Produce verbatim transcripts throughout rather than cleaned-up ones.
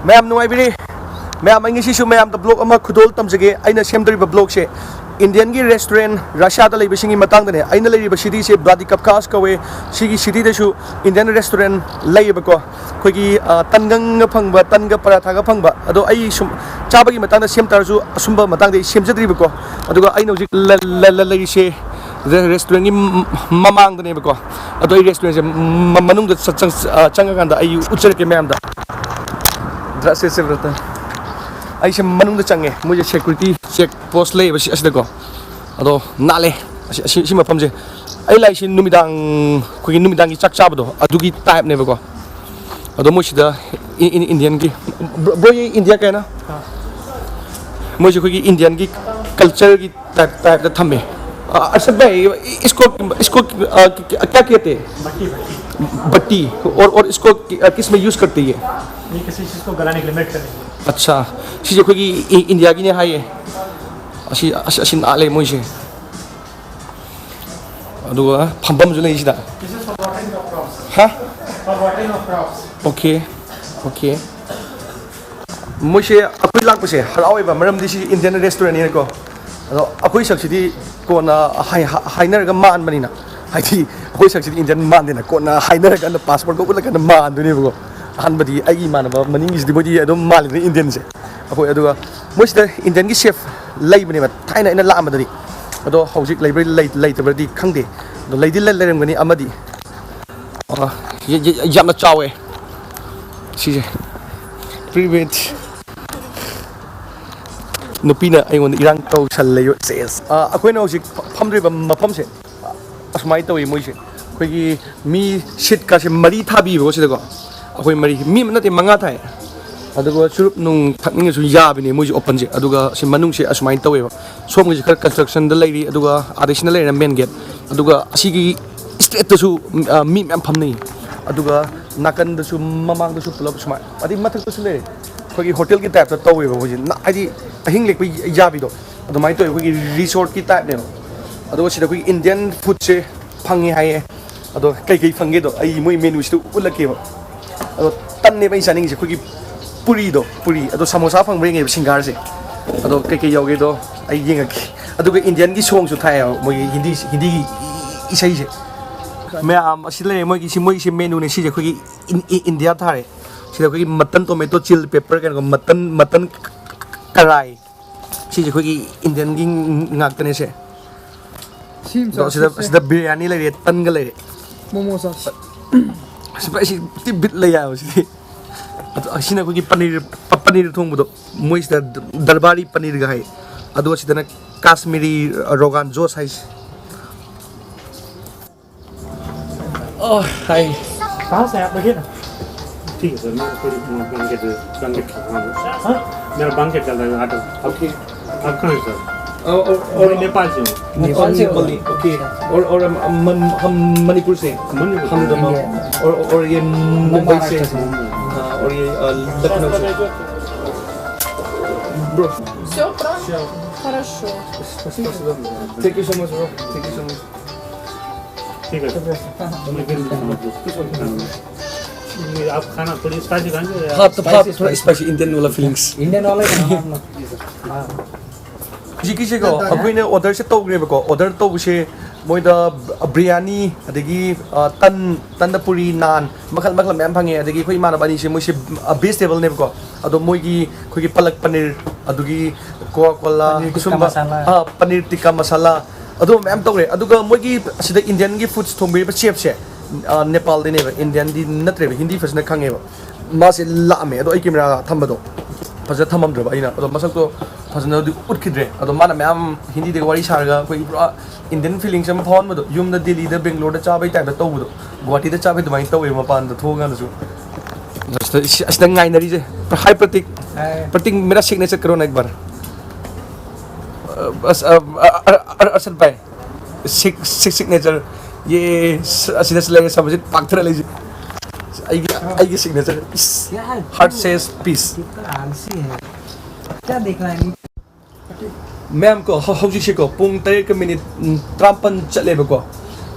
ꯃꯌꯥꯝ ꯅꯨꯡꯉꯥꯏꯕꯤꯔꯤ? ꯃꯌꯥꯝ, ꯑꯩ ꯉꯁꯤꯁꯨ ꯃꯌꯥꯝꯗ vlog ꯑꯃ ꯈꯨꯗꯣꯜ ꯇꯝꯖꯒꯦ꯫ ꯑꯩꯅ ꯁꯦꯝꯗꯧꯔꯤꯕ vlogꯁꯦ Indianꯒꯤ restaurant, Russiaꯗ ꯂꯩꯕꯁꯤꯡꯒꯤ ꯃꯇꯥꯡꯗꯅꯦ꯫ ꯑꯩꯅ ꯂꯩꯔꯤꯕ cityꯁꯦ Vladikavkaz ꯀꯧꯋꯦ꯫ ꯁꯤꯒꯤ cityꯗꯁꯨ Indian restaurant ꯂꯩꯌꯦꯕꯀꯣ꯫ ꯑꯩꯈꯣꯏꯒꯤ, ꯑ, ꯇꯟꯒꯪꯒ ꯐꯪꯕ, ꯇꯟꯒ ꯄꯔꯥꯊꯥꯒ ꯐꯪꯕ꯫ ꯑꯗꯣ ꯑꯩ ꯁꯨꯝ ꯆꯥꯕꯒꯤ ꯃꯇꯥꯡꯗ ꯁꯦꯝ ꯇꯥꯔꯁꯨ ꯑꯁꯨꯝꯕ ꯃꯇꯥꯡꯗ ꯑꯩ ꯁꯦꯝꯖꯗ꯭ꯔꯤꯕꯀꯣ꯫ ꯑꯗꯨꯒ ꯑꯩꯅ ꯍꯧꯖꯤꯛ ꯂ-, ꯂ-, ꯂ-, ꯂꯩꯔꯤꯁꯦ ꯔꯦ-, restaurantꯒꯤ ꯃ-, ꯃꯃꯥꯡꯗꯅꯦꯕꯀꯣ꯫ ꯑꯗꯣ ꯑꯩ restaurantꯁꯦ ꯃ-, ꯃꯅꯨꯡꯗ ꯆ-, ꯆꯪ-, ꯑ, ꯆꯪꯉꯀꯥꯟꯗ ꯑꯩ ꯎꯠꯆꯔꯛꯀꯦ ꯃꯌꯥꯝꯗ꯫ Здравствуйте, братан. ꯑꯩꯁꯦ ꯃꯅꯨꯡꯗ ꯆꯪꯉꯦ꯫ ꯃꯣꯏꯁꯦ security check post ꯂꯩꯌꯦꯕ ꯁꯤ, ꯑꯁꯤꯗꯀꯣ꯫ ꯑꯗꯣ ꯅꯥꯜꯂꯦ꯫ ꯑꯁꯤ, ꯑꯁꯤ, ꯁꯤ ꯃꯐꯝꯁꯦ꯫ ꯑꯩ ꯂꯥꯛꯏꯁꯤ ꯅꯨꯃꯤꯗꯥꯡ, ꯑꯩꯈꯣꯏꯒꯤ ꯅꯨꯃꯤꯗꯥꯡꯒꯤ ꯆꯥꯛ ꯆꯥꯕꯗꯣ, ꯑꯗꯨꯒꯤ typeꯅꯦꯕꯀꯣ꯫ ꯑꯗꯣ ꯃꯣꯏꯁꯤꯗ ꯏ-, ꯏ-, Indianꯒꯤ, bro, bro, ये India का है ना? हाँ। ꯃꯣꯏꯁꯦ ꯑꯩꯈꯣꯏꯒꯤ Indianꯒꯤ cultureꯒꯤ type, typeꯇ ꯊꯝꯃꯦ꯫ ꯑ, अच्छा भाई, इसको, इसको, अ, क्या कहते हैं? भट्टी, भट्टी। भट्टी। और, और इसको कि-, अ, किस में use करते हैं ये? ये किसी चीज़ को गलाने के लिए, melt करने के लिए। अच्छा, ꯁꯤꯁꯦ ꯑꯩꯈꯣꯏꯒꯤ ꯏ-, Indiaꯒꯤꯅꯦ ꯍꯥꯏꯌꯦ꯫ ꯑꯁꯤ, ꯑꯁꯤ, ꯑꯁꯤ ꯅꯥꯜꯂꯦ ꯃꯣꯏꯁꯦ꯫ ꯑꯗꯨꯒ ꯐꯝꯐꯝꯁꯨ ꯂꯩ ꯁꯤꯗ꯫ This is for watering of crops. ꯍꯥ? For watering of crops. Okay, okay. ꯃꯣꯏꯁꯦ ꯑꯩꯈꯣꯏ ꯂꯥꯛꯄꯁꯦ ꯍꯔꯥꯎꯋꯦꯕ, ꯃꯔꯝꯗꯤ ꯁꯤ Indian restaurantꯅꯤꯅꯀꯣ꯫ ꯑꯗꯣ ꯑꯩꯈꯣꯏ ꯁꯛꯁꯤꯗꯤ ꯀꯣꯟꯅ ꯍꯥꯏ-, ꯍꯥꯏꯅꯔꯒ ꯃꯥꯟꯕꯅꯤꯅ, ꯍꯥꯏꯗꯤ ꯑꯩꯈꯣꯏ ꯁꯛꯁꯤꯗꯤ Indian ꯃꯥꯟꯗꯦꯅ, ꯀꯣꯟꯅ ꯍꯥꯏꯅꯔꯀꯥꯟꯗ passportꯀ ꯎꯠꯂꯀꯥꯟꯗ ꯃꯥꯟꯗꯣꯏꯅꯦꯕꯀꯣ꯫ ꯑꯍꯥꯟꯕꯗꯤ ꯑꯩꯒꯤ ꯏꯃꯥꯟꯅꯕ ꯃꯅꯤꯡꯒꯤꯁꯤꯗꯤ ꯃꯣꯏꯗꯤ ꯑꯗꯨꯝ ꯃꯥꯜꯂꯤꯗꯅ Indianꯁꯦ꯫ ꯑꯩꯈꯣꯏ ꯑꯗꯨꯒ ꯃꯣꯏꯁꯤꯗ Indianꯒꯤ chef ꯂꯩꯕꯅꯦꯕ ꯊꯥꯏꯅ ꯑꯩꯅ ꯂꯥꯛꯑꯝꯕꯗꯗꯤ, ꯑꯗꯣ ꯍꯧꯖꯤꯛ ꯂꯩꯕ꯭ꯔꯥ ꯂꯩ-, ꯂꯩꯇꯕ꯭ꯔꯗꯤ ꯈꯪꯗꯦ꯫ ꯑꯗꯣ ꯂꯩꯗꯤ ꯂꯩ-, ꯂꯩꯔꯝꯒꯅꯤ ꯑꯃꯗꯤ꯫ ꯑ, ꯌ-, ꯌ-, ꯌꯥꯝꯅ ꯆꯥꯎꯋꯦ ꯁꯤꯁꯦ꯫ Привет. ꯅꯨꯄꯤꯅ ꯑꯩꯉꯣꯟꯗ ꯏꯔꯥꯡ ꯇꯧꯁꯜꯂꯦ꯫ ꯁꯦꯁ꯫ ꯑ, ꯑꯩꯈꯣꯏꯅ ꯍꯧꯖꯤꯛ ꯐ-, ꯐꯝꯗ꯭ꯔꯤꯕ ꯃꯐꯝꯁꯦ ꯑꯁꯨꯃꯥꯏꯅ ꯇꯧꯋꯤ ꯃꯣꯏꯁꯦ꯫ ꯑꯩꯈꯣꯏꯒꯤ ꯃꯤ seatꯀꯥꯁꯦ ꯃꯔꯤ ꯊꯥꯕꯤꯕꯀꯣ ꯁꯤꯗꯀꯣ꯫ ꯑꯩꯈꯣꯏ ꯃꯔꯤ, ꯃꯤ ꯅꯠꯇꯦ, ꯃꯉꯥ ꯊꯥꯏ꯫ ꯑꯗꯨꯒ ꯆꯨꯔꯨꯞ ꯅꯨꯡ ꯊꯛꯅꯤꯡꯉꯁꯨ ꯌꯥꯕꯤꯅꯦ ꯃꯣꯏꯁꯦ openꯁꯦ꯫ ꯑꯗꯨꯒ ꯁꯤ ꯃꯅꯨꯡꯁꯦ ꯑꯁꯨꯃꯥꯏꯅ ꯇꯧꯋꯦꯕ꯫ ꯁꯣꯝꯒꯤꯁꯦ ꯈꯔ constructionꯗ ꯂꯩꯔꯤ, ꯑꯗꯨꯒ ꯑꯥꯗꯩꯁꯤꯅ ꯂꯩꯔꯦꯅ main gate꯫ ꯑꯗꯨꯒ ꯑꯁꯤꯒꯤ straightꯇꯁꯨ, ꯑ, ꯃꯤ ꯃꯌꯥꯝ ꯐꯝꯅꯩ꯫ ꯑꯗꯨꯒ ꯅꯥꯀꯟꯗꯁꯨ, ꯃꯃꯥꯡꯗꯁꯨ ꯄꯨꯂꯞ ꯁꯨꯃꯥꯏꯅ, ꯑꯗꯩ ꯃꯊꯛꯇꯁꯨ ꯂꯩꯔꯦ꯫ ꯑꯩꯈꯣꯏꯒꯤ hotelꯒꯤ typeꯇ ꯇꯧꯋꯦꯕ ꯃꯣꯏꯁꯦ꯫ ꯅ-, ꯍꯥꯏꯗꯤ ꯑꯍꯤꯡ ꯂꯦꯛꯄ ꯌꯥꯕꯤꯗꯣ ꯑꯗꯨꯃꯥꯏꯅ ꯇꯧꯋꯦ꯫ ꯑꯩꯈꯣꯏꯒꯤ resortꯀꯤ typeꯅꯦꯕ꯫ ꯑꯗꯨꯒ ꯁꯤꯗ ꯑꯩꯈꯣꯏꯒꯤ Indian foodꯁꯦ ꯐꯪꯉꯦ ꯍꯥꯏꯌꯦ꯫ ꯑꯗꯣ ꯀꯩꯀꯩ ꯐꯪꯒꯦꯗꯣ ꯑꯩ ꯃꯣꯏ menuꯁꯤꯗ ꯎꯠꯂꯛꯀꯦꯕ꯫ ꯑꯗꯣ ꯇꯟꯅꯦꯕ ꯑꯩꯅ ꯆꯥꯅꯤꯡꯉꯤꯁꯦ꯫ ꯑꯩꯈꯣꯏꯒꯤ ꯄꯨꯔꯤꯗꯣ, ꯄꯨꯔꯤ꯫ ꯑꯗꯣ ꯁꯃꯣꯁꯥ ꯐꯪꯕ꯭ꯔꯥ ꯌꯦꯡꯉꯦꯕ, ꯁꯤꯡꯒꯥꯔꯁꯦ꯫ ꯑꯗꯣ ꯀꯩꯀꯩ ꯌꯥꯎꯒꯦꯗꯣ ꯑꯩ ꯌꯦꯡꯉꯛꯀꯦ꯫ ꯑꯗꯨꯒ ꯏꯟꯗꯤꯌꯟꯒꯤ ꯁꯣꯡꯁꯨ ꯊꯥꯏꯌꯦꯕ, ꯃꯣꯏꯒꯤ ꯍꯤꯟꯗꯤ, ꯍꯤꯟꯗꯤꯒꯤ ꯏꯁꯩꯁꯦ꯫ ꯃꯌꯥꯝ ꯑꯁꯤ ꯂꯩꯔꯦ, ꯃꯣꯏꯒꯤ ꯁꯤ, ꯃꯣꯏꯒꯤꯁꯦ ꯃꯦꯅꯨꯅꯦ ꯁꯤꯁꯦ, ꯑꯩꯈꯣꯏꯒꯤ ꯏꯟ-, ꯏ-, ꯏꯟꯗꯤꯌꯥ ꯊꯥꯔꯦ꯫ ꯁꯤꯗ ꯑꯩꯈꯣꯏꯒꯤ ꯃꯇꯟ ꯇꯣꯃꯦꯇꯣ ꯆꯤꯜ ꯄꯦꯄꯔ, ꯀꯩꯅꯣ, ꯃꯇꯟ, ꯃꯇꯟ ꯀꯔꯥꯏ꯫ ꯁꯤꯁꯦ ꯑꯩꯈꯣꯏꯒꯤ ꯏꯟꯗꯤꯌꯟꯒꯤ ꯉꯥꯛꯇꯅꯦ ꯁꯦ꯫ ꯁꯤ ꯑꯃ ꯑꯗꯣ ꯁꯤꯗ, ꯆꯥꯁꯤꯁꯦ꯫ ꯁꯤꯗ ꯕꯤꯔꯌꯥꯅꯤ ꯂꯩꯔꯦ, ꯇꯟꯒ ꯂꯩꯔꯦ꯫ ꯃꯣꯃꯣ ꯆꯥꯁꯤ꯫ ꯁꯤ, ꯁꯤ ꯇꯤ ꯕꯤꯠ ꯂꯩ ꯍꯥꯏꯕ ꯁꯤꯗꯤ꯫ ꯑꯗꯣ ꯑꯁꯤꯅ ꯑꯩꯈꯣꯏꯒꯤ ꯄꯅꯤꯔ, ꯄ-, ꯄꯅꯤꯔ ꯊꯣꯡꯕꯗꯣ, ꯃꯣꯏꯁꯤꯗ ꯗꯔꯕꯥꯔꯤ ꯄꯅꯤꯔꯒ ꯍꯥꯏ꯫ ꯑꯗꯨꯒ ꯁꯤꯗꯅ ꯀꯥꯁꯃꯤꯔꯤ ꯔꯣꯒꯥꯟ ꯖꯣꯁ ꯍꯥꯏꯁꯦ꯫ ꯑꯣ, ꯍꯥꯏ꯫ कहाँ से आप? ठीक है सर, मैं थोड़ी, मैं ब्लैंकेट, ब्लैंकेट खा रहा हूँ। हाँ? मेरा ब्लैंकेट चल रहा है, ऑर्डर। ओके। आप कहाँ है सर? और, और, और मैं नेपाल से हूँ। नेपाल से हो? नेपाली, ओके। और, और हम, हम, हम मणिपुर से हैं। मणिपुर से? हम दमन। इंडिया। और, और ये मुंबई से। महाराष्ट्र से। हाँ, और ये, अ, लखनऊ से। Bro। Все просто хорошо. Thank you so much, bro. Thank you so much. ठीक है। मैं फिर ये आप खाना थोड़ी स्पाइसी खाएंगे या? हाँ, तो हाँ, थोड़ा स्पाइसी, इंडियन वाला फीलिंग्स। इंडियन वाला ही खाना हम लोग। हाँ। ꯍꯧꯖꯤꯛꯀꯤꯁꯦꯀꯣ, ꯑꯩꯈꯣꯏꯅ ꯑꯣꯔꯗꯔꯁꯦ ꯇꯧꯈ꯭ꯔꯦꯕꯀꯣ꯫ ꯑꯣꯔꯗꯔ ꯇꯧꯕꯁꯦ ꯃꯣꯏꯗ ꯕ꯭ꯔꯤꯌꯥꯅꯤ, ꯑꯗꯒꯤ, ꯑ, ꯇꯟ, ꯇꯟꯗ ꯄꯨꯔꯤ, ꯅꯥꯟ, ꯃꯈꯜ, ꯃꯈꯜ ꯃꯌꯥꯝ ꯐꯪꯉꯦ꯫ ꯑꯗꯒꯤ ꯑꯩꯈꯣꯏ ꯏꯃꯥꯟꯅꯕ ꯑꯅꯤꯁꯦ, ꯃꯣꯏꯁꯦ, ꯑ, ꯚꯦꯖꯤꯇꯦꯕꯜꯅꯦꯕꯀꯣ꯫ ꯑꯗꯣ ꯃꯣꯏꯒꯤ ꯑꯩꯈꯣꯏꯒꯤ ꯄꯂꯛ ꯄꯅꯤꯔ, ꯑꯗꯨꯒꯤ ꯀꯣꯀꯥ ꯀꯣꯂꯥ, ꯄꯅꯤꯔ ꯇꯤꯛꯀꯥ ꯑꯁꯨꯝꯕ, ꯃꯁꯥꯂꯥ꯫ ꯑ, ꯄꯅꯤꯔ ꯇꯤꯛꯀꯥ ꯃꯁꯥꯂꯥ, ꯑꯗꯨ ꯃꯌꯥꯝ ꯇꯧꯔꯦ꯫ ꯑꯗꯨꯒ ꯃꯣꯏꯒꯤ ꯑꯁꯤꯗ ꯏꯟꯗꯤꯌꯟꯒꯤ ꯐꯨꯗꯁ ꯊꯣꯡꯕꯤꯔꯤꯕ ꯆꯦꯐꯁꯦ, ꯑ, ꯅꯦꯄꯥꯜꯗꯩꯅꯦꯕ, ꯏꯟꯗꯤꯌꯟꯗꯤ ꯅꯠꯇ꯭ꯔꯦꯕ, ꯍꯤꯟꯗꯤ ꯐꯖꯅ ꯈꯪꯉꯦꯕ꯫ ꯃꯥꯁꯦ ꯂꯥꯛꯑꯝꯃꯦ, ꯑꯗꯣ ꯑꯩ ꯀꯦꯃꯦꯔꯥ ꯊꯝꯕꯗꯣ ꯐꯖꯅ ꯊꯝꯃꯝꯗ꯭ꯔꯕ ꯑꯩꯅ, ꯑꯗꯣ ꯃꯁꯛꯇꯣ ꯐꯖꯅꯗꯤ ꯎꯠꯈꯤꯗ꯭ꯔꯦ꯫ ꯑꯗꯣ ꯃꯥꯅ ꯃꯌꯥꯝ ꯍꯤꯟꯗꯤꯗꯒ ꯋꯥꯔꯤ ꯁꯥꯔꯒ ꯑꯩꯈꯣꯏꯒꯤ ꯄꯨꯔꯥ ꯏꯟꯗꯤꯌꯟ ꯐꯤꯂꯤꯡꯁ ꯑꯃ ꯐꯥꯎꯍꯟꯕꯗꯣ, ꯌꯨꯝꯗ ꯗꯦꯜꯂꯤꯗ, ꯕꯦꯡꯒ꯭ꯂꯣꯔꯗ ꯆꯥꯕꯩ ꯇꯥꯏꯞꯇ ꯇꯧꯕꯗꯣ, ꯒꯨꯍꯥꯇꯤꯗ ꯆꯥꯕꯩ ꯑꯗꯨꯃꯥꯏꯅ ꯇꯧꯋꯦꯕ ꯃꯄꯥꯟꯗ ꯊꯣꯛꯑꯀꯥꯟꯗꯁꯨ꯫ ꯑꯁꯤꯗ, ꯑꯁꯤꯗ ꯉꯥꯏꯅꯔꯤꯁꯦ꯫ Hi ꯄ꯭ꯔꯇꯤꯛ꯫ Hi꯫ ꯄ꯭ꯔꯇꯤꯛ, मेरा सिग्नेचर करो ना एक बार। ꯑ, ꯑꯁ, ꯑ, ꯑ, ꯑ, ꯑ, ꯑꯔꯁꯗ ꯚꯥꯏ꯫ ꯁꯤꯛ-, ꯁꯤꯛ-, ꯁꯤꯒꯅꯦꯆꯔ꯫ ꯌꯦ, ꯁ-, ꯑꯁꯤꯗꯁꯨ ꯂꯩꯔꯦ, ꯁꯝꯕꯁꯤ ꯄꯥꯛꯊꯔ ꯂꯩꯁꯦ꯫ ꯑꯩꯒꯤ, ꯑꯩꯒꯤ ꯁꯤꯒꯅꯦꯆꯔ꯫ ꯏꯁ, क्या है? Heart says peace꯫ कितना आलसी है। क्या देख रहा है? ꯃꯦꯝ ꯀꯣ, ꯍꯧ-, ꯍꯧꯖꯤꯛꯁꯦꯀꯣ, ꯄꯨꯡ ꯇꯔꯦꯠꯀ ꯃꯤꯅꯤꯠ, ꯎꯝ, ꯇꯔꯥꯃꯥꯄꯟ ꯆꯠꯂꯦꯕꯀꯣ꯫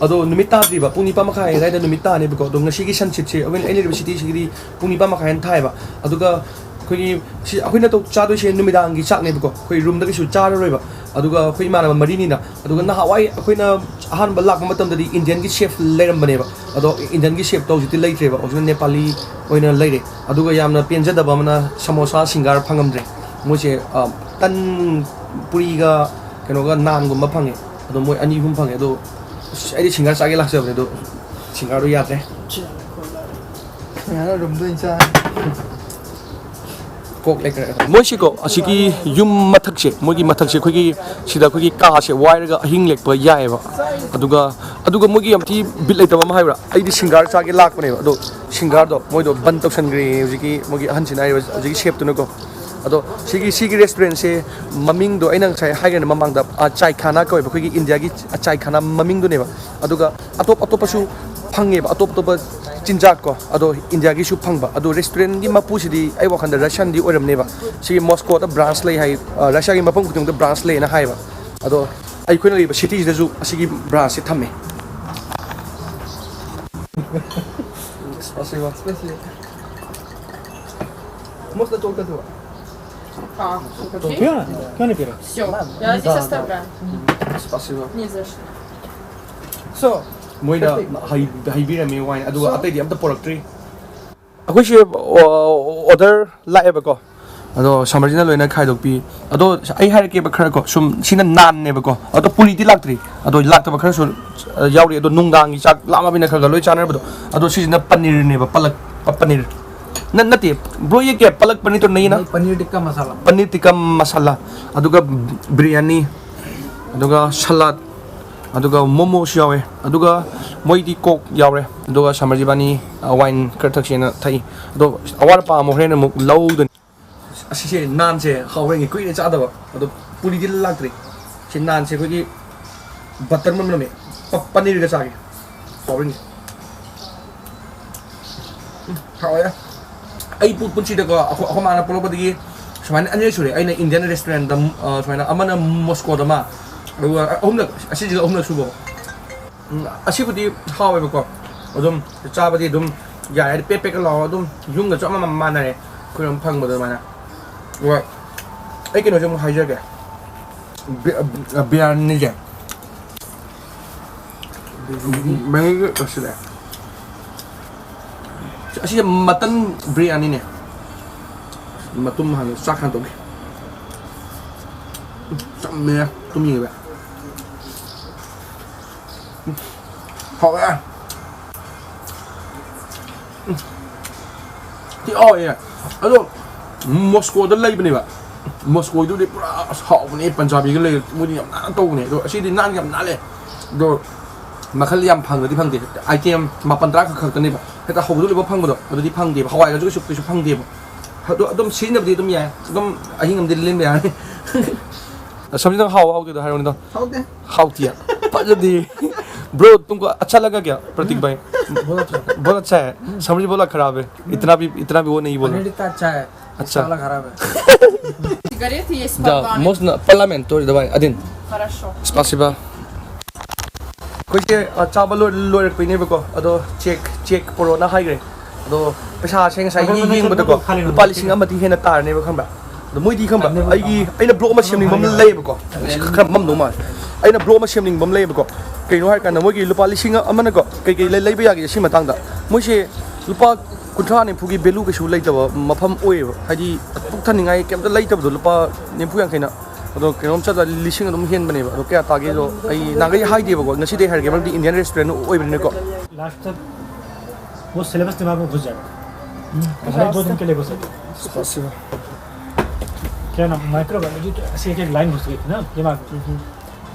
ꯑꯗꯣ ꯅꯨꯃꯤꯠ ꯇꯥꯗ꯭ꯔꯤꯕ, ꯄꯨꯡ ꯅꯤꯄꯥꯟ ꯃꯈꯥꯏ ꯑꯗꯨꯋꯥꯏꯗ ꯅꯨꯃꯤꯠ ꯇꯥꯅꯦꯕꯀꯣ꯫ ꯑꯗꯣ ꯉꯁꯤꯒꯤ ꯁꯟꯁꯦꯠꯁꯦ ꯑꯩꯈꯣꯏꯅ, ꯑꯩ ꯂꯩꯔꯤꯕ ꯁꯤꯇꯤꯁꯤꯒꯤꯗꯤ ꯄꯨꯡ ꯅꯤꯄꯥꯟ ꯃꯈꯥꯏ ꯍꯦꯟꯅ ꯊꯥꯏꯑꯕ꯫ ꯑꯗꯨꯒ ꯑꯩꯈꯣꯏꯒꯤ ꯁꯤ ꯑꯩꯈꯣꯏꯅ ꯇꯧ-, ꯆꯥꯗꯣꯏꯁꯦ ꯅꯨꯃꯤꯗꯥꯡꯒꯤ ꯆꯥꯛꯅꯦꯕꯀꯣ, ꯑꯩꯈꯣꯏ ꯔꯨꯝꯗ ꯀꯩꯁꯨ ꯆꯥꯔꯔꯣꯏꯕ꯫ ꯑꯗꯨꯒ ꯑꯩꯈꯣꯏ ꯏꯃꯥꯟꯅꯕ ꯃꯔꯤꯅꯤꯅ, ꯑꯗꯨꯒ ꯅꯍꯥꯟꯋꯥꯏ ꯑꯩꯈꯣꯏꯅ ꯑꯍꯥꯟꯕ ꯂꯥꯛꯄ ꯃꯇꯝꯗꯗꯤ ꯏꯟꯗꯤꯌꯟꯒꯤ ꯆꯦꯐ ꯂꯩꯔꯝꯕꯅꯦꯕ, ꯑꯗꯣ ꯏꯟꯗꯤꯌꯟꯒꯤ ꯆꯦꯐꯇꯣ ꯍꯧꯖꯤꯛꯇꯤ ꯂꯩꯇ꯭ꯔꯦꯕ, ꯍꯧꯖꯤꯛꯅ ꯅꯦꯄꯥꯂꯤ ꯑꯣꯏꯅ ꯂꯩꯔꯦ꯫ ꯑꯗꯨꯒ ꯌꯥꯝꯅ ꯄꯦꯟꯖꯗꯕ ꯑꯃꯅ ꯁꯃꯣꯁꯥ ꯁꯤꯡꯒꯥꯔ ꯐꯪꯉꯝꯗ꯭ꯔꯦ꯫ ꯃꯣꯏꯁꯦ, ꯑ, ꯇꯟ, ꯄꯨꯔꯤꯒ ꯀꯩꯅꯣꯒ ꯅꯥꯟꯒꯨꯝꯕ ꯐꯪꯉꯦ꯫ ꯑꯗꯣ ꯃꯣꯏ ꯑꯅꯤ ꯑꯍꯨꯝ ꯐꯪꯉꯦ꯫ ꯑꯗꯣ ꯑꯁ, ꯑꯩꯗꯤ ꯁꯤꯡꯒꯥꯔ ꯆꯥꯒꯦ ꯂꯥꯛꯆꯕꯅꯦ, ꯑꯗꯣ ꯁꯤꯡꯒꯥꯔꯗꯣ ꯌꯥꯗ꯭ꯔꯦ꯫ ꯁꯤꯡꯒꯥꯔ ꯔꯨꯝꯗ ꯑꯣꯏꯅ ꯆꯥꯔꯦ꯫ ꯀꯣꯛ ꯂꯩꯈ꯭ꯔꯦ꯫ ꯃꯣꯏꯁꯤꯀꯣ, ꯑꯁꯤꯒꯤ ꯌꯨꯝ ꯃꯊꯛꯁꯦ, ꯃꯣꯏꯒꯤ ꯃꯊꯛꯁꯦ, ꯑꯩꯈꯣꯏꯒꯤ ꯁꯤꯗ ꯑꯩꯈꯣꯏꯒꯤ ꯀꯥꯁꯦ ꯋꯥꯏꯔꯒ ꯑꯍꯤꯡ ꯂꯦꯛꯄ ꯌꯥꯏꯑꯕ꯫ ꯑꯗꯨꯒ, ꯑꯗꯨꯒ ꯃꯣꯏꯒꯤ ꯌꯥꯝ ꯊꯤ ꯕꯤꯠ ꯂꯩꯇꯕ ꯑꯃ ꯍꯥꯏꯕ꯭ꯔꯥ, ꯑꯩꯗꯤ ꯁꯤꯡꯒꯥꯔ ꯆꯥꯒꯦ ꯂꯥꯛꯄꯅꯦꯕ, ꯑꯗꯣ ꯁꯤꯡꯒꯥꯔꯗꯣ ꯃꯣꯏꯗꯣ ꯕꯟ ꯇꯧꯁꯟꯈ꯭ꯔꯦ ꯍꯧꯖꯤꯛꯀꯤ ꯃꯣꯏꯒꯤ ꯑꯍꯟꯁꯤꯅ ꯍꯥꯏꯔꯤꯕ, ꯍꯧꯖꯤꯛꯀꯤ ꯆꯦꯐꯇꯨꯅꯀꯣ꯫ ꯑꯗꯣ ꯁꯤꯒꯤ, ꯁꯤꯒꯤ ꯔꯦꯁꯇꯨꯔꯦꯟꯁꯦ ꯃꯃꯤꯡꯗꯣ ꯑꯩꯅ ꯉꯁꯥꯏ ꯍꯥꯏꯈ꯭ꯔꯦꯅ ꯃꯃꯥꯡꯗ, ꯑ, ꯆꯥꯏꯈꯥꯅꯥ ꯀꯧꯋꯦꯕ, ꯑꯩꯈꯣꯏꯒꯤ ꯏꯟꯗꯤꯌꯥꯒꯤ ꯆꯥꯏꯈꯥꯅꯥ ꯃꯃꯤꯡꯗꯨꯅꯦꯕ꯫ ꯑꯗꯨꯒ ꯑꯇꯣꯞ ꯑꯇꯣꯞꯄꯁꯨ ꯐꯪꯉꯦꯕ, ꯑꯇꯣꯞ ꯑꯇꯣꯞꯄ ꯆꯤꯟꯖꯥꯛ ꯀꯣ, ꯑꯗꯣ ꯏꯟꯗꯤꯌꯥꯒꯤꯁꯨ ꯐꯪꯕ꯫ ꯑꯗꯣ ꯔꯦꯁꯇꯨꯔꯦꯟꯒꯤ ꯃꯄꯨꯁꯤꯗꯤ ꯑꯩ ꯋꯥꯈꯜꯗ ꯔꯁꯤꯌꯥꯟꯗꯤ ꯑꯣꯏꯔꯝꯅꯦꯕ꯫ ꯁꯤꯒꯤ ꯃꯣꯁꯀꯣꯗ ꯕ꯭ꯔꯥꯟꯁ ꯂꯩ ꯍꯥꯏ, ꯑ, ꯔꯁꯤꯌꯥꯒꯤ ꯃꯐꯝ ꯈꯨꯗꯤꯡꯃꯛꯇ ꯕ꯭ꯔꯥꯟꯁ ꯂꯩꯌꯦꯅ ꯍꯥꯏꯌꯦꯕ꯫ ꯑꯗꯣ ꯑꯩꯈꯣꯏꯅ ꯂꯩꯔꯤꯕ ꯁꯤꯇꯤꯁꯤꯗꯁꯨ ꯑꯁꯤꯒꯤ ꯕ꯭ꯔꯥꯟꯁꯁꯦ ꯊꯝꯃꯦ꯫ Спасибо. Можно только два? А, окей. Все, я здесь оставляю. Спасибо. Не за что. So, ꯃꯣꯏꯅ ꯍꯩ-, ꯍꯩꯕꯤꯔꯝꯃꯦ ꯋꯥꯏꯟ, ꯑꯗꯨꯒ ꯑꯇꯩꯗꯤ ꯑꯝꯇ ꯄꯣꯔꯛꯇ꯭ꯔꯤ꯫ ꯑꯩꯈꯣꯏꯁꯦ, ꯑꯣ, ꯑꯣꯔꯗꯔ ꯂꯥꯛꯑꯦꯕꯀꯣ, ꯑꯗꯣ ꯁꯃꯔꯖꯤꯅ ꯂꯣꯏꯅ ꯈꯥꯏꯗꯣꯛꯄꯤ꯫ ꯑꯗꯣ ꯑꯩ ꯍꯥꯏꯔꯛꯀꯦꯕ ꯈꯔ ꯀꯣ, ꯁꯨꯝ ꯁꯤꯅ ꯅꯥꯟꯅꯦꯕꯀꯣ, ꯑꯗꯣ ꯄꯨꯔꯤꯗꯤ ꯂꯥꯛꯇ꯭ꯔꯤ, ꯑꯗꯣ ꯂꯥꯛꯇꯕ ꯈꯔꯁꯨ, ꯑ, ꯌꯥꯎꯔꯤ꯫ ꯑꯗꯣ ꯅꯨꯡꯗꯥꯡꯒꯤ ꯆꯥꯛ ꯂꯥꯝꯃꯕꯅꯤꯅ ꯈꯔ ꯈꯔ ꯂꯣꯏ ꯆꯥꯅꯔꯕꯗꯣ, ꯑꯗꯣ ꯁꯤꯁꯤꯅ ꯄꯅꯤꯔꯅꯦꯕ, ꯄꯂꯛ, ꯄ-, ꯄꯅꯤꯔ ꯅꯠ-, ꯅꯠꯇꯦ, ꯕ꯭ꯔꯣ, ꯌꯦ ꯀꯌꯥ ꯄꯂꯛ ꯄꯅꯤꯔ ꯇꯣ ꯅꯍꯤ ꯅ? ꯄꯅꯤꯔ ꯇꯤꯛꯀꯥ ꯃꯁꯥꯂꯥ꯫ ꯄꯅꯤꯔ ꯇꯤꯛꯀꯥ ꯃꯁꯥꯂꯥ, ꯑꯗꯨꯒ ꯕꯤꯔꯌꯥꯅꯤ, ꯑꯗꯨꯒ ꯁꯂꯥꯗ, ꯑꯗꯨꯒ ꯃꯣꯃꯣꯁꯨ ꯌꯥꯎꯋꯦ, ꯑꯗꯨꯒ ꯃꯣꯏꯗꯤ ꯀꯣꯛ ꯌꯥꯎꯔꯦ, ꯑꯗꯨꯒ ꯁꯃꯔꯖꯤꯕꯥꯅꯤ, ꯑ, ꯋꯥꯏꯟ ꯈꯔ ꯊꯛꯁꯦꯅ ꯊꯛꯏ꯫ ꯑꯗꯣ ꯑꯋꯥꯠ ꯑꯄꯥ ꯑꯃꯨꯛ ꯍꯣꯔꯦꯟ ꯑꯃꯨꯛ ꯂꯧꯗꯣꯏꯅꯤ꯫ ꯑꯁꯤꯁꯦ ꯅꯥꯟꯁꯦ ꯍꯥꯎꯔꯦꯅꯦ, ꯀꯨꯏꯔꯦ ꯆꯥꯗꯕ꯫ ꯑꯗꯣ ꯄꯨꯔꯤꯗꯤ ꯂꯥꯛꯇ꯭ꯔꯤ꯫ ꯁꯤ ꯅꯥꯟꯁꯦ ꯑꯩꯈꯣꯏꯒꯤ ꯕꯇꯔ ꯃꯅꯝ ꯅꯝꯃꯦ꯫ ꯄ-, ꯄꯅꯤꯔꯒ ꯆꯥꯒꯦ꯫ ꯍꯥꯎꯔꯦꯅꯦ꯫ ꯎꯝ, ꯍꯥꯎꯋꯦ꯫ ꯑꯩ ꯄꯨ-, ꯄꯨꯟꯁꯤꯗꯀꯣ, ꯑꯩꯈꯣꯏ, ꯑꯩꯈꯣꯏ ꯃꯥꯅ ꯄꯣꯛꯂꯛꯄꯗꯒꯤ ꯁꯨꯃꯥꯏꯅ ꯑꯅꯤꯔꯛ ꯁꯨꯔꯦ ꯑꯩꯅ ꯏꯟꯗꯤꯌꯟ ꯔꯦꯁꯇꯨꯔꯦꯟꯗ, ꯑ, ꯁꯨꯃꯥꯏꯅ ꯑꯃꯅ ꯃꯣꯁꯀꯣꯗ ꯑꯃ, ꯑꯗꯨꯒ ꯑꯍꯨꯝꯂꯛ, ꯑꯁꯤꯁꯤꯒ ꯑꯍꯨꯝꯂꯛ ꯁꯨꯕ꯫ ꯎꯝ, ꯑꯁꯤꯕꯨꯗꯤ ꯍꯥꯎꯋꯦꯕꯀꯣ꯫ ꯑꯗꯨꯝ ꯆꯥꯕꯗꯤ ꯑꯗꯨꯝ ꯌꯥꯔꯦ ꯍꯥꯏꯗꯤ, ꯄꯦꯠ ꯄꯦꯠꯀ ꯂꯥꯎꯔꯒ ꯑꯗꯨꯝ ꯌꯨꯝꯒ ꯆꯞ ꯃꯥꯟꯅ ꯃꯥꯟꯅꯔꯦ ꯑꯩꯈꯣꯏꯔꯣꯝ ꯐꯪꯕꯗꯣ ꯑꯗꯨꯃꯥꯏꯅ꯫ ꯑꯗꯨꯒ ꯑꯩ ꯀꯩꯅꯣꯁꯦ ꯑꯃꯨꯛ ꯍꯥꯏꯖꯔꯒꯦ꯫ ꯕꯤ-, ꯑ, ꯕꯤꯔꯌꯥꯅꯤꯁꯦ꯫ ꯃꯍꯤꯒ ꯂꯣꯏꯁꯤꯜꯂꯛꯑꯦ꯫ ꯑꯁꯤꯁꯦ ꯃꯇꯟ ꯕꯤꯔꯌꯥꯅꯤꯅꯦ꯫ ꯃꯇꯨꯝ ꯍꯥꯟꯅ ꯆꯥꯛ ꯍꯥꯟꯅ ꯇꯧꯒꯦ꯫ ꯆꯝꯃꯦ꯫ ꯇꯨꯝꯅꯤꯡꯉꯦꯕ꯫ ꯍꯥꯎꯋꯦ꯫ ꯊꯤ ꯍꯥꯎꯋꯦ꯫ ꯑꯗꯣ ꯃꯣꯁꯀꯣꯗ ꯂꯩꯕꯅꯦꯕ꯫ ꯃꯣꯁꯀꯣꯒꯤꯗꯨꯗꯤ ꯄꯨꯔꯥ ꯑꯁ ꯍꯥꯎꯕꯅꯦ꯫ ꯄꯟꯖꯥꯕꯤꯒ ꯂꯩ, ꯃꯣꯏꯗꯤ ꯌꯥꯝ ꯅꯥꯟꯅ ꯇꯧꯕꯅꯦ꯫ ꯑꯗꯣ ꯑꯁꯤꯗꯤ ꯅꯥꯟ ꯌꯥꯝ ꯅꯥꯜꯂꯦ꯫ ꯑꯗꯣ ꯃꯈꯜ ꯌꯥꯝ ꯐꯪꯒꯗꯤ ꯐꯪꯗꯦ꯫ ꯑꯥꯏꯇꯦꯝ ꯃꯥꯄꯟ ꯇꯔꯥ ꯈꯛ ꯈꯛꯇꯅꯦꯕ꯫ ꯍꯦꯛꯇ ꯍꯧꯕꯗ ꯂꯣꯏꯕ ꯐꯪꯕꯗꯣ ꯑꯗꯨꯗꯤ ꯐꯪꯗꯦꯕ꯫ ꯍꯋꯥꯏꯒꯁꯨ ꯀꯩꯁꯨ, ꯀꯩꯁꯨ ꯐꯪꯗꯦꯕ꯫ ꯑꯗꯣ ꯑꯗꯨꯝ ꯁꯤꯖꯤꯟꯅꯕꯗꯤ ꯑꯗꯨꯝ ꯌꯥꯏ꯫ ꯑꯗꯨꯝ ꯑꯍꯤꯡ ꯑꯃꯗꯤ ꯂꯦꯟꯕ ꯌꯥꯔꯅꯤ꯫ ꯁꯝꯖꯤꯠ, ꯅꯪ ꯍꯥꯎꯕ ꯍꯥꯎꯇꯦꯗꯣ ꯍꯥꯏꯔꯛꯑꯣꯅꯦ꯫ ꯍꯥꯎꯇꯦ꯫ ꯍꯥꯎꯇꯤꯌꯦ? ꯐꯖꯗꯦ꯫ Bro, तुमको अच्छा लगा क्या, प्रतीक भाई? बहुत अच्छा। बहुत अच्छा है। समझ, बोला खराब है। इतना भी, इतना भी वो नहीं बोला। पनीर इतना अच्छा है। अच्छा। साला खराब है। सिगरेट ये दा, स्पापा ने। Можно парламент тоже давай, один? Хорошо. Спасибо. ꯑꯩꯈꯣꯏꯁꯦ, ꯑ, ꯆꯥꯕ ꯂꯣꯏ-, ꯂꯣꯏꯔꯛꯄꯩꯅꯦꯕꯀꯣ꯫ ꯑꯗꯣ ꯆꯦꯛ, ꯆꯦꯛ ꯄꯣꯔꯣꯅ ꯍꯥꯏꯈ꯭ꯔꯦ꯫ ꯑꯗꯣ ꯄꯩꯁꯥꯁꯦ ꯉꯁꯥꯏꯒꯤ ꯌꯦꯡꯕꯗꯀꯣ ꯂꯨꯄꯥ ꯂꯤꯁꯤꯡ ꯑꯃꯗꯤ ꯍꯦꯟꯅ ꯇꯥꯔꯅꯦꯕ, ꯈꯪꯕ꯭ꯔꯥ? ꯑꯗꯣ ꯃꯣꯏꯗꯤ, ꯈꯪꯕ꯭ꯔꯥ, ꯑꯩꯒꯤ, ꯑꯩꯅ ꯕ꯭ꯂꯣꯛ ꯑꯃ ꯁꯦꯝꯅꯤꯡꯕ ꯑꯃ ꯂꯩꯌꯦꯕꯀꯣ꯫ ꯈꯔ ꯃꯝꯗꯧ ꯃꯥꯜꯂꯦ꯫ ꯑꯩꯅ ꯕ꯭ꯂꯣꯛ ꯑꯃ ꯁꯦꯝꯅꯤꯡꯕ ꯑꯃ ꯂꯩꯌꯦꯕꯀꯣ꯫ ꯀꯩꯅꯣ ꯍꯥꯏꯔꯀꯥꯟꯗ ꯃꯣꯏꯒꯤ ꯂꯨꯄꯥ ꯂꯤꯁꯤꯡ ꯑꯃꯅꯀꯣ ꯀꯩꯀꯩ ꯂꯩ-, ꯂꯩꯕ ꯌꯥꯒꯦ ꯁꯤ ꯃꯇꯥꯡꯗ꯫ ꯃꯣꯏꯁꯦ ꯂꯨꯄꯥ ꯀꯨꯟꯊ꯭ꯔꯥ ꯅꯤꯐꯨꯒꯤ value ꯀꯩꯁꯨ ꯂꯩꯇꯕ ꯃꯐꯝ ꯑꯣꯏꯌꯦꯕ꯫ ꯍꯥꯏꯗꯤ ꯄꯨꯛ ꯊꯟꯅꯤꯡꯉꯥꯏ ꯀꯩꯝꯇ ꯂꯩꯇꯕꯗꯣ, ꯂꯨꯄꯥ ꯅꯤꯐꯨ ꯌꯥꯡꯈꯩꯅ꯫ ꯑꯗꯣ ꯀꯩꯅꯣꯝ ꯆꯠꯂ ꯂꯤꯁꯤꯡ ꯑꯗꯨꯝ ꯍꯦꯟꯕꯅꯦꯕ꯫ ꯑꯗꯣ ꯀꯌꯥ ꯇꯥꯒꯦꯗꯣ ꯑꯩ ꯅꯍꯥꯟꯈꯩ ꯍꯥꯏꯗꯦꯕꯀꯣ, ꯉꯁꯤꯗꯩ ꯍꯥꯏꯔꯒꯦ, ꯃꯔꯝꯗꯤ Indian restaurant ꯑꯣꯏꯕꯅꯤꯅꯀꯣ꯫ Last तक वो syllabus दिमाग में घुस जाएगा। हम्म। हमारे दो दिन के लिए घुस जाएगा। Спасибо। क्या नाम, microbiology तो ऐसे एक एक लाइन घुस गई थी ना दिमाग में।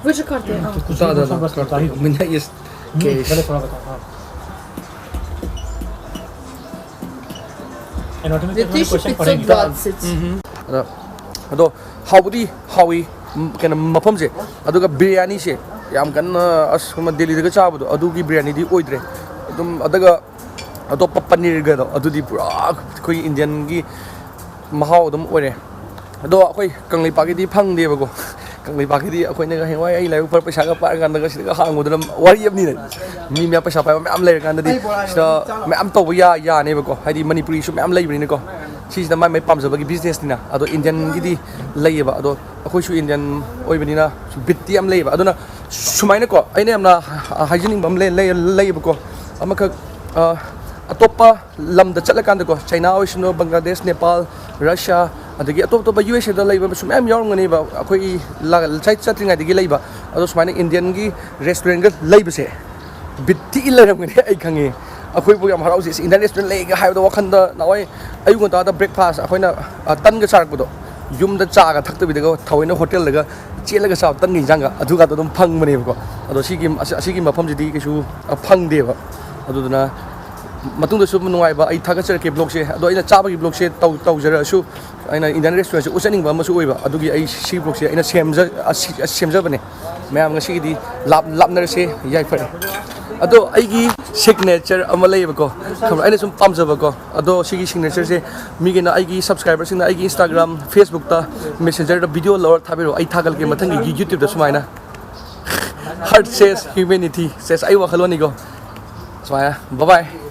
Вы же карты, а. कुछ, да, कुछ, да, कुछ, да, बस карты। बता ही दो। У меня есть кейс। हम्म, पहले थोड़ा बताओ, हाँ। Anatomy के थोड़े question पढ़ेंगे। Две тысячи пятьсот двадцать। ꯎꯝ꯫ ꯑꯗꯣ, ꯑꯗꯣ ꯍꯥꯎꯕꯗꯤ ꯍꯥꯎꯏ, ꯎꯝ, ꯀꯩꯅꯣ, ꯃꯐꯝꯁꯦ꯫ ꯑꯗꯨꯒ ꯕꯤꯔꯌꯥꯅꯤꯁꯦ ꯌꯥꯝ ꯀꯟꯅ, ꯑꯁ, ꯑꯃ ꯗꯦꯜꯂꯤꯗꯒ ꯆꯥꯕꯗꯣ ꯑꯗꯨꯒꯤ ꯕꯤꯔꯌꯥꯅꯤꯗꯤ ꯑꯣꯏꯗ꯭ꯔꯦ꯫ ꯑꯗꯨꯝ, ꯑꯗꯨꯒ ꯑꯇꯣꯞꯄ ꯄꯅꯤꯔꯒꯗꯣ ꯑꯗꯨꯗꯤ ꯄꯨꯔꯥ ꯑꯩꯈꯣꯏ ꯏꯟꯗꯤꯌꯟꯒꯤ ꯃꯍꯥꯎ ꯑꯗꯨꯝ ꯑꯣꯏꯔꯦ꯫ ꯑꯗꯣ ꯑꯩꯈꯣꯏ ꯀꯪꯂꯩꯄꯥꯛꯀꯤꯗꯤ ꯐꯪꯗꯦꯕꯀꯣ꯫ ꯀꯪꯂꯩꯄꯥꯛꯀꯤꯗꯤ ꯑꯩꯈꯣꯏꯅꯒ ꯍꯌꯦꯡꯋꯥꯏ ꯑꯩ ꯂꯥꯏꯕꯛ ꯐꯔ ꯄꯩꯁꯥꯒ ꯄꯥꯏꯔꯀꯥꯟꯗꯒ ꯁꯤꯗꯒ ꯍꯥꯡꯉꯨꯗꯅ ꯋꯥꯔꯤ ꯑꯃꯅꯤꯅ꯫ ꯃꯤ ꯃꯌꯥꯝ ꯄꯩꯁꯥ ꯄꯥꯏꯕ ꯃꯌꯥꯝ ꯂꯩꯔꯀꯥꯟꯗꯗꯤ ꯁꯤꯗ ꯃꯌꯥꯝ ꯇꯧꯕ ꯌꯥ ꯌꯥꯅꯦꯕꯀꯣ꯫ ꯍꯥꯏꯗꯤ ꯃꯅꯤꯄꯨꯔꯤꯁꯨ ꯃꯌꯥꯝ ꯂꯩꯕꯅꯤꯅꯀꯣ꯫ ꯁꯤꯁꯤꯅ ꯃꯥꯏ ꯃꯥꯏ ꯄꯥꯝꯖꯕꯒꯤ ꯕꯤꯖꯤꯅꯦꯁꯅꯤꯅ꯫ ꯑꯗꯣ ꯏꯟꯗꯤꯌꯟꯒꯤꯗꯤ ꯂꯩꯌꯦꯕ꯫ ꯑꯗꯣ ꯑꯩꯈꯣꯏꯁꯨ ꯏꯟꯗꯤꯌꯟ ꯑꯣꯏꯕꯅꯤꯅ ꯕꯤꯠꯇꯤ ꯌꯥꯝ ꯂꯩꯌꯦꯕ꯫ ꯑꯗꯨꯅ ꯁꯨꯃꯥꯏꯅꯀꯣ, ꯑꯩꯅ ꯌꯥꯝꯅ ꯍꯥꯏꯖꯅꯤꯡꯕ ꯑꯃ ꯂꯩ-, ꯂꯩ-, ꯂꯩꯌꯦꯕꯀꯣ꯫ ꯑꯃꯈꯛ, ꯑ, ꯑꯇꯣꯞꯄ ꯂꯝꯗ ꯆꯠꯂꯀꯥꯟꯗꯀꯣ, ꯆꯩꯅꯥ ꯑꯣꯏꯁꯅꯨ, ꯕꯪꯒ꯭ꯂꯥꯗꯦꯁ, ꯅꯦꯄꯥꯜ, ꯔꯁꯤꯌꯥ, ꯑꯗꯒꯤ ꯑꯇꯣꯞ ꯑꯇꯣꯞꯄ ꯌꯨ ꯑꯦꯁ ꯑꯦꯗ ꯂꯩꯕꯁꯨ ꯃꯌꯥꯝ ꯌꯥꯎꯔꯝꯒꯅꯦꯕ꯫ ꯑꯩꯈꯣꯏꯒꯤ ꯂ-, ꯆꯠ-, ꯆꯠꯇ꯭ꯔꯤꯉꯩꯗꯒꯤ ꯂꯩꯕ꯫ ꯑꯗꯣ ꯁꯨꯃꯥꯏꯅ ꯏꯟꯗꯤꯌꯟꯒꯤ ꯔꯦꯁꯇꯨꯔꯦꯟꯒ ꯂꯩꯕꯁꯦ ꯕꯤꯠ ꯊꯤ ꯂꯩꯔꯝꯒꯅꯤ, ꯑꯩ ꯈꯪꯉꯦ꯫ ꯑꯩꯈꯣꯏꯕꯨ ꯌꯥꯝ ꯍꯔꯥꯎꯖꯩ, ꯏꯟꯗꯤꯌꯟ ꯔꯦꯁꯇꯨꯔꯦꯟ ꯂꯩꯒ ꯍꯥꯏꯕꯗꯣ ꯋꯥꯈꯟꯗ ꯅꯍꯥꯟꯋꯥꯏ ꯑꯌꯨꯛ ꯉꯟꯇꯥꯗ ꯕ꯭ꯔꯦꯛꯐꯥꯁ ꯑꯩꯈꯣꯏꯅ, ꯑ, ꯇꯟꯒ ꯆꯥꯔꯛꯄꯗꯣ, ꯌꯨꯝꯗ ꯆꯥꯒ ꯊꯛꯇꯕꯤꯗꯒ ꯊꯑꯣꯏꯅ ꯍꯣꯇꯦꯜꯗꯒ ꯆꯦꯜꯂꯒ ꯆꯥꯕ ꯇꯟꯒ ꯏꯟꯖꯥꯡꯒ ꯑꯗꯨꯒꯗꯣ ꯑꯗꯨꯝ ꯐꯪꯕꯅꯦꯕꯀꯣ꯫ ꯑꯗꯣ ꯁꯤꯒꯤ, ꯑꯁꯤ-, ꯑꯁꯤꯒꯤ ꯃꯐꯝꯁꯤꯗꯤ ꯀꯩꯁꯨ, ꯑ, ꯐꯪꯗꯦꯕ꯫ ꯑꯗꯨꯗꯨꯅ ꯃꯇꯨꯡꯗꯁꯨ ꯅꯨꯡꯉꯥꯏꯕ ꯑꯩ ꯊꯥꯒꯠꯆꯔꯛꯀꯦ ꯕ꯭ꯂꯣꯛꯁꯦ꯫ ꯑꯗꯣ ꯑꯩꯅ ꯆꯥꯕꯒꯤ ꯕ꯭ꯂꯣꯛꯁꯦ ꯇꯧ-, ꯇꯧꯖꯔꯛꯑꯁꯨ, ꯑꯩꯅ ꯏꯟꯗꯤꯌꯟ ꯔꯦꯁꯇꯨꯔꯦꯟꯁꯦ ꯎꯠꯆꯅꯤꯡꯕ ꯑꯃꯁꯨ ꯑꯣꯏꯕ, ꯑꯗꯨꯒꯤ ꯑꯩ ꯁꯤ ꯕ꯭ꯂꯣꯛꯁꯦ ꯑꯩꯅ ꯁꯦꯝꯖ-, ꯑꯁꯤ-, ꯑꯁꯤ ꯁꯦꯝꯖꯕꯅꯦ꯫ ꯃꯌꯥꯝ ꯉꯁꯤꯒꯤꯗꯤ ꯂꯥꯞ-, ꯂꯥꯞꯅꯔꯁꯦ, ꯌꯥꯏꯐꯔꯦ꯫ ꯑꯗꯣ ꯑꯩꯒꯤ ꯁꯤꯒꯅꯦꯆꯔ ꯑꯃ ꯂꯩꯌꯦꯕꯀꯣ, ꯈꯪꯕ꯭ꯔꯥ? ꯑꯩꯅ ꯁꯨꯝ ꯄꯥꯝꯖꯕꯀꯣ꯫ ꯑꯗꯣ ꯁꯤꯒꯤ ꯁꯤꯒꯅꯦꯆꯔꯁꯦ ꯃꯤꯒꯤꯅ, ꯑꯩꯒꯤ ꯁꯕꯁꯀ꯭ꯔꯥꯏꯕꯔꯁꯤꯡꯅ ꯑꯩꯒꯤ ꯏꯟꯁꯇꯥꯒ꯭ꯔꯥꯝ, ꯐꯦꯁꯕꯨꯛꯇ ꯃꯦꯁꯦꯟꯖꯔꯗ ꯚꯤꯗꯤꯑꯣ ꯂꯧꯔ ꯊꯥꯕꯤꯔꯛꯑꯣ, ꯑꯩ ꯊꯥꯒꯠꯂꯛꯀꯦ ꯃꯊꯪꯒꯤ ꯌꯨ-, ꯌꯨꯇ꯭ꯌꯨꯕꯇ ꯁꯨꯃꯥꯏꯅ꯫ Heart says humanity says, ꯑꯩ ꯋꯥꯈꯜꯂꯣꯟꯅꯤꯀꯣ꯫ ꯁꯨꯃꯥꯏꯅ, bye bye꯫